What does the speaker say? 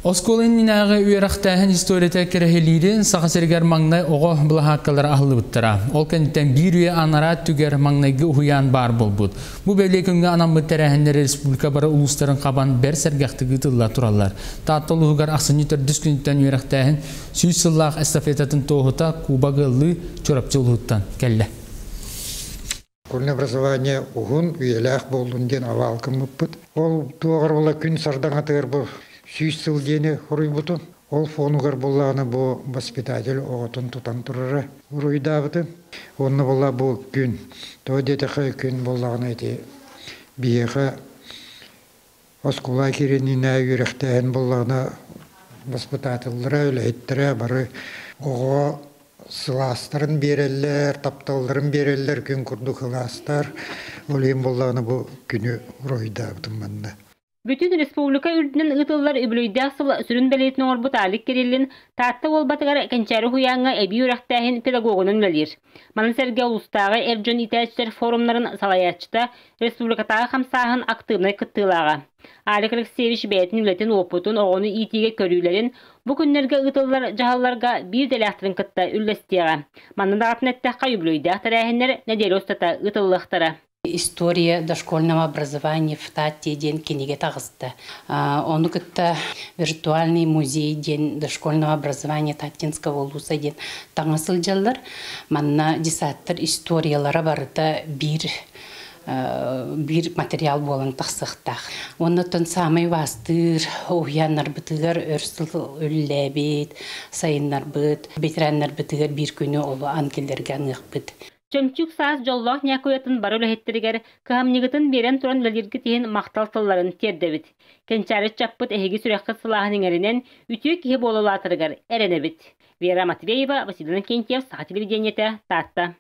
Оскуола иннинээҕи үөрэхтээһин историята кэрэһилиирин Саха сиригэр маҥнай оҕо былаһааккалара аһыллыбыттара. Ол кэнниттэн биир үйэ анараа өттүгэр маҥнайгы уһуйаан баар буолбут. Бу бэлиэ күҥҥэ анаммыт тэрээһиннэр республика бары улуустарын хабан бэрт сэргэхтик ыытылла тураллар. Таатта улууһугар ахсынньы төрдүс күнүттэн үөрэхтээһин 100 сыллаах эстафетатын туоһута Кубок ыаллыы Чурапчы улууһуттан кэллэ. Школьное образование уһун, үйэлээх буоллун диэн овал гыммыппыт. Ол туоҕар була күн сардаҥатыгар бу 100 сыл диэни хоруйбутум. Ол фонугар буллаҕына бу воспитатель оҕотун тутан турара уруйдаабытым. Онно була бу күн, тоҕо диэтэххэ күн буоллаҕына ити биһиэхэ оскуола киирининэ үөрэхтээһин буоллаҕына воспитателлара, үлэһиттэрэ бары оҕо сылаастарын биэрэллэр, тапталларын биэрэллэр күн курдук ылаастар. Ол иһин буоллаҕына бу күнү уруһуйдаабытым манна. Бүтүн республика үрдүнэн ыытыллар үбүлүөйдээх сыл сүрүн бэлиэтин оҥорбут Алик Кириллин Таатта Уолбатыгар Кэнчээри уһуйааҥҥа эбии үөрэхтээһин педагогунан үлэлиир. Маны сэргэ улуустааҕы эр дьон иитээччилэр форумнарын салайааччыта, республикатааҕы хамсааһын актыыбынай кыттыылааҕа. Алик Алексеевич бэйэтин үлэтин уопутун, оҕону иитиигэ көрүүлэрин бу күннэргэ ыытыллар дьаһалларга биир идэлээхтэрин кытта үллэстиэҕэ. Манна даҕатан эттэххэ, үбүлүөйдээх тэрээһиннэр нэдиэлэ устата ыытыллыахтара. История дошкольного образования в Татте диэн кинигэ таҕыста. Ону кытта виртуальный музей диэн дошкольного образования Таттинского улуса диэн таҥа сылдьаллар. Манна десаттар историялара барыта биир биир материал буолан тахсыахтаах. Оннуттан саамай убаастыыр уһуйааннарбытыгар өр сыл үлэлээбит, сайыннарбыт, ветераннарбытыгар биир күнү олу ангеллэргэ аныахпыт. Чөмчүүк саас дьоллоох ньаакуйатын бары үлэһиттэригэр кыһамньыгытын биэрэн туран үлэлииргит иһин махтал тылларын тиэрдэбит. Кэнчээри ыччаппыт эһиги сүрэххит сылааһын иҥэринэн, үтүө киһи буола улаатарыгар эрэнэбит. Вера Матвеева, Василий Иннокентьев, Саха телевидениетэ, Таатта.